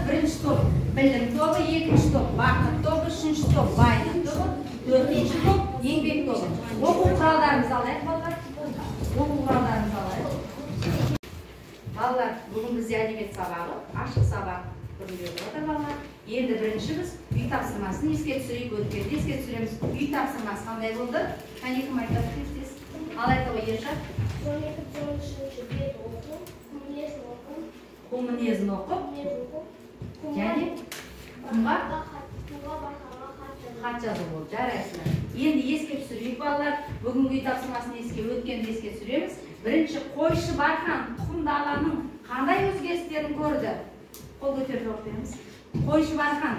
Бірінші топ білім тобы, екінші топ бақыт тобы, үшінші топ байлық тобы, төртінші топ еңбек тобы. Оқу құралдарымызды алайық, балалар. Оқу құралдарымызды алайық. Балалар, бүгін бізде әдебиет сабағы, ашық сабақ түрінде өтіп жатыр, балалар. Енді бірінші біз үй тапсырмасын еске түсірейік, өткенді еске түсіреміз. Үй тапсырмасы қандай болды? Қане, кім айтады тез тез? Ал, айта ғой, Ершат. 12-13 бет оқу, мінезін оқу, Қу мінезін оқып, мінезін оқу, және құмға құмға барханға хат жазу. Хат жазу болды. Жарайсыңдар. Енді еске түсірейік, балалар. Бүгінгі үй тапсырмасын еске, өткенді еске түсіреміз. Бірінші қойшы Бархан тұқым даланың қандай өзгерістерін көрді? Қол көтеріп жауап береміз. Қойшы Бархан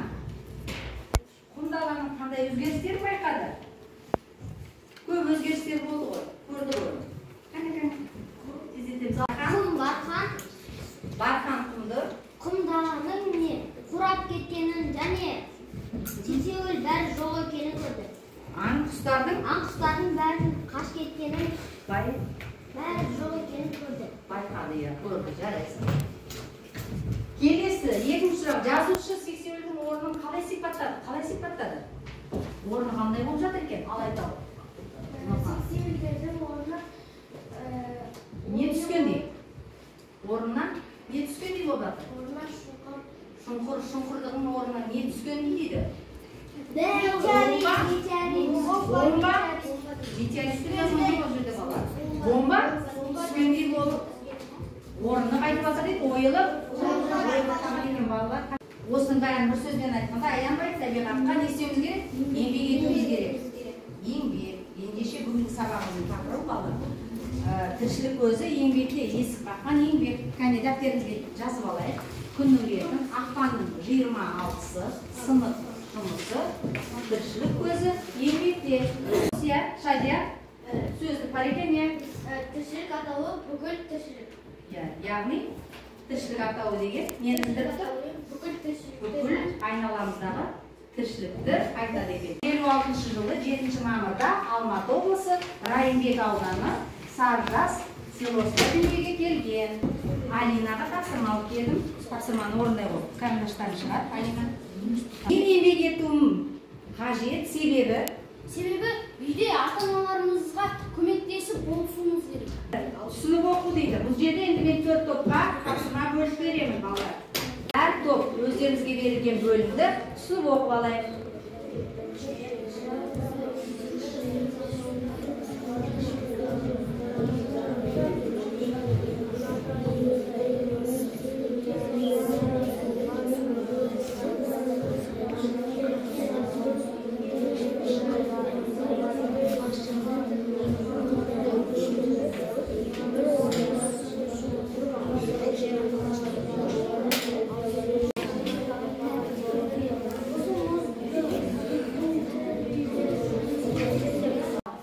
құм даланың қандай өзгерістерін байқады? Көп өзгерістер болды ғой, көрді ғой. Қане, қане. Тездетеміз. Құм бархан Бархан құмды құм даланың не қурап кеткенін және сексеуіл бәрі жоқ екенін көрді. Аң құстардың Аң құстардың бәрін қашып кеткенін, бәрі жоқ екенін көрді. Байқады, иә, көрді, жарайсың. Келесі, екінші сұрақ. Жазушы сексеуілдің орнын қалай сипаттады? Қалай сипаттады? Орны қандай болып жатыр екен? Ал, айта ал. Сексеуілдердің орны Не түскендей? Орнына не түскендей болып жатыр? Орнына шұңқыр. Шұңқыр, шұңқырдың орнына не түскендей дейді? Метеорит, метеорит. Бомба. Метеорит деп жазылған жоқ ол жерде, балалар. Бомба түскендей болып орнына қайтып жатыр дейді, ойылып. Ойылып екен, балалар. Осының бәрін бір сөзбен айтқанда, аянбай табиғатқа не істеуіміз керек? Еңбек етуіміз керек. Еңбек. Ендеше бүгінгі сабағымыздың тақырыбы, балалар. Тіршілік көзі еңбекте, есік қаққан еңбек. Кәне, дәптерімізге жазып алайық. Күннің ретін, ақпанның 26-сы, сынып жұмысы, тіршілік көзі еңбекте. Иә, Шадия, сөздік бар екен, иә? Тіршілік атауы бүкіл тіршілік. Иә, яғни тіршілік атауы деген нені білдіріп тұр? Бүкіл тіршілікті. Бүкіл айналамыздағы тіршілікті айтады екен. 56-жылы 7 мамырда Алматы облысы Райымбек ауданы Сарыжаз селосында дүниеге келген. Алинаға тапсырма алып келдім. Тапсырманы орындай ғой. Карандаштан шығар, Алина. Мен еңбек етуім қажет, себебі Себебі үйде ата-аналарымызға көмектесіп болысуымыз керек. Түсініп оқу дейді. Бұл жерде енді мен төрт топқа тапсырма бөліп беремін, балалар. Әр топ өздеріңізге берілген бөлімді түсініп оқып алайық.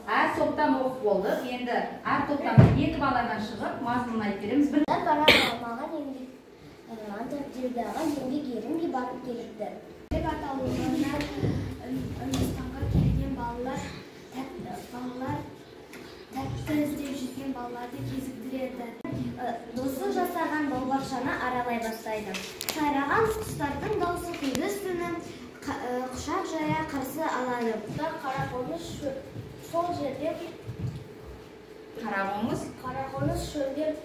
Әр топтан оқып болдық. Енді әр топтан екі баладан шығып, мазмұнын айтып береміз. Бір Бара алмаған еңбек Антарктидаға еңбек ерінбей барып келіпті. Еңбек атаулығына Үндістанға келген балалар балалар тәтті іздеп жүрген балаларды кезіктіреді. Досы жасаған бау-бақшаны аралай бастайды. Сайраған құстардың даусы күндіз түні құшақ жая қарсы алады. Қарақоңыз сол жерде Қарақоңыз Қарақоңыз шөлдеп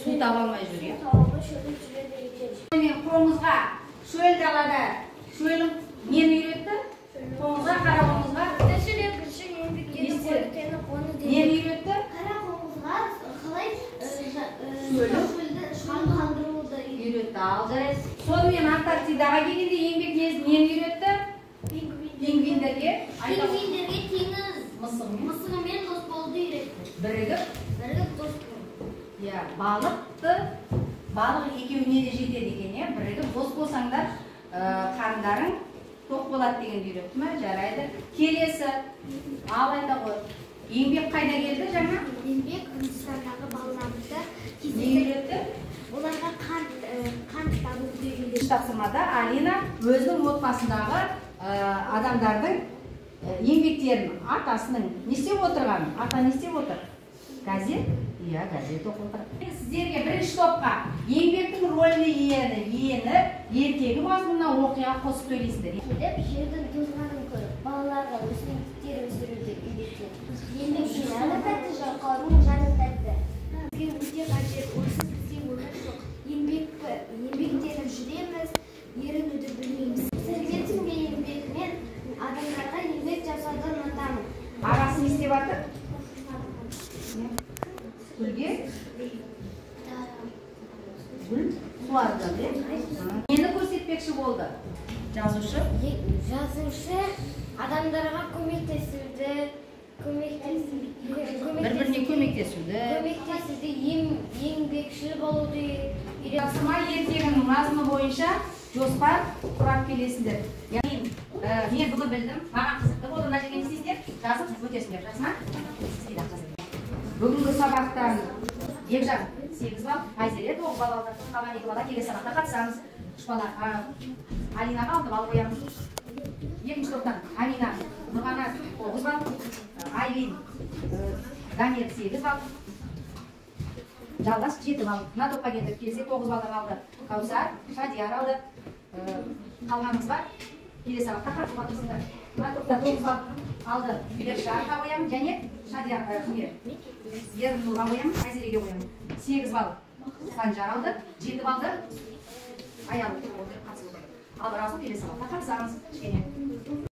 су таба алмай жүр, иә. Су таба алмай шөлдеп жүреді екен. Мен қоңызға шөл далада шөлің нені үйретті? Қоңызға, қара қоңызға Тіршілік үшін еңбек Не ету істеді? қоректену қоңыз нені үйретті? Қара қоңызға қалай Шөлін? шөлді шөлін қандыруды Үйретті. Ал, жарайсыз. Сонымен Антарктидаға келгенде еңбек нені үйретті? Пингвин. Пингвиндерге айта ғой. Пингвиндерге теңіз Мысығымен мысығымен дос болуды үйретті. Бірігіп Бірігіп дос болу. Иә, балықты, балық екеуіне де жетеді екен, иә. Бірігіп дос болсаңдар, қарындарың тоқ болады дегенді үйретті ме? Жарайды. Келесі, ал, айта ғой. Еңбек қайда келді жаңа? Еңбек Үндістандағы балаларды Не кездестіріп, үйретті? Оларға қант табуды үйретті. Үш тапсырмада Алина өзінің отбасындағы адамдардың еңбектерін, атасының не істеп отырғанын, ата не істеп отыр? Газет Иә, газет оқып отыр. Сіздерге бірінші топқа еңбектің рөліне еніп, ертегі мазмұнына оқиға қосып сөйлейсіздер. Келіп, жердің тозғанын көріп, балаларға өсімдіктер өсіруді үйретеді. Еңбектің жаны тәтті, жалқаудың жаны тәтті. Бізге өте қажет, онсыз бізде өмір жоқ. Еңбектеніп жүреміз, ерінуді білмейміз. Сәлеметсің бе еңбек? Мен адамдарға еңбек жасауды ұнатамын. Ағасы не істеп жатыр? Гүлге? Гүл суарып жатыр, иә? Нені көрсетпекші болды? Жазушы? Жазушы адамдарға көмектесуді, бір-біріне көмектесуді, еңбекшіл болуды үйретеді. Тапсырма ертегінің мазмұны бойынша жоспар құрап келесіңдер. Яғни, мен бүгін білдім, маған қызықты болды, мына жерге не істейсіңдер? Жазып өтесіңдер, жақсы ма? Бүгінгі сабақтан Бекжан 8 балл, Айзере 9 балл алды. Қалған 2 бала келесі сабақта қатысамыз. 3 бала Алинаға 6 балл қоямыз. Екінші топтан Амина Нұрғанат 9 балл, Айлин Дамир 8 балл, Жалғас 7 балл. Мына топқа келдік, келсе 9 баллдан алды. Каусар, Шадияр алды. Қалғанымыз бар. Келесі сабақта қатысуға тырысыңдар. Мына топта 9 балл алды. Бершарға қоямын және Шадияр кімге? Ернұрға қоямын, Айзереге қоямын. 8 балл Санжар алды, 7 баллды Аял қатысып отыр. Ал Расул келесі сабақта қатысамыз кішкене.